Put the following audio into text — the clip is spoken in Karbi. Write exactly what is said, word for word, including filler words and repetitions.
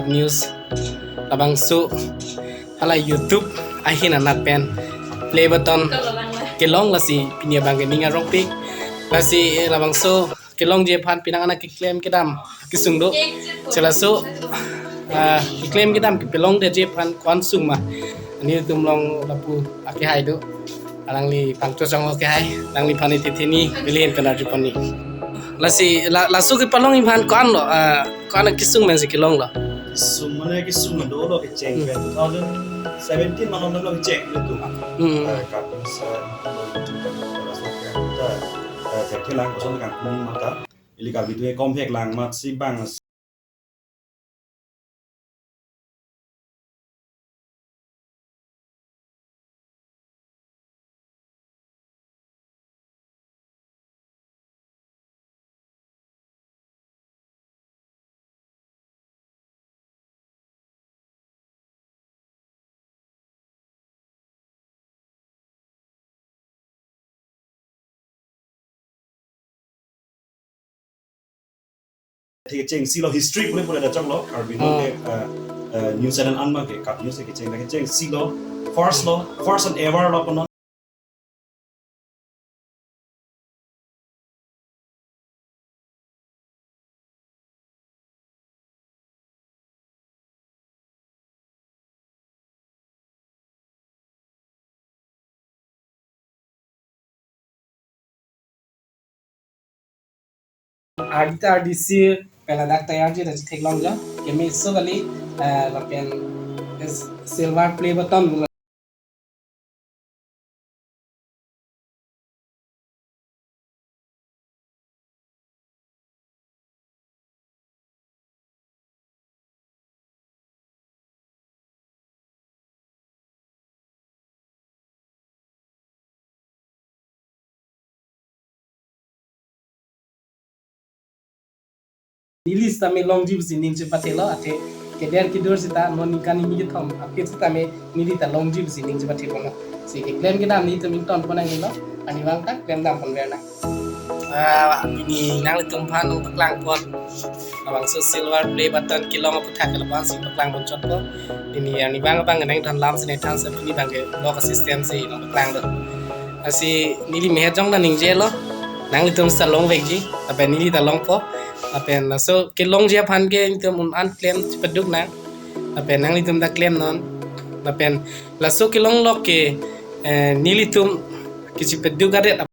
News labangso hala YouTube ahin anat pen play button kelong, lasi pini abang ke ning arongpik, lasi labangso kelongji aphan penang anak keklem kedam kesung do. Selaso, ah, keklem kedam kepalongdeji aphan ko-an sung ma, nelitum along lapu akehai do. Alangli pangto chong akehai, alangliphan iti thini beli pen arjupon ni. Lasi la, laso kepalongji aphan ko-an lo, ah, ko-an kesung pensi kelonglo? Kesung mane kesung dolo, kecheng Hmm. pen two thousand seventeen malom lo kecheng itu. Hmm. Eh, kap sa, eh, eh, thekthe lang koson kangkung mata. Ili Karbi tu ekom hek lang mat si bang. Thik kecheng si lo, history pule pule dak choklo, Karbi Anglong Oh. ke, eh, eh, news channel an ma ke kap news kecheng, kecheng si lo, first lo, first and ever lo kono. Ardi ta ardi si pen ladak tayarji ta chetheklonglo. Keme so kali, eh, lapen is silver play button. Neli sitame longji pusi ning chepathelo, athe keder kedur sita non ningkan hini kethom aphi sitame neli ta longji pusi ning chepathe ponlo. Si keklem kedam nelitum ingtonpon nangjilo, arnivang ta klemdam ponver nang. Ah, pini nanglitum aphan nangpaklangpon labangso silver play button kelong aputhak ke lapu-an si paklang ponchotpo. Pini arnivang abang nangdon lam si nangthan si pini abang ke block system si nangpaklang do. Lasi neli mehet jong ta ningjelo, nanglitum sita longvekji, lapen neli ta longpo. Lapen laso kelongji aphan ke nelitum un-an klem chepaduk nang. Lapen nanglitum ta klemnon. Lapen laso kelong lok ke, eh, nelitum kechepaduk adet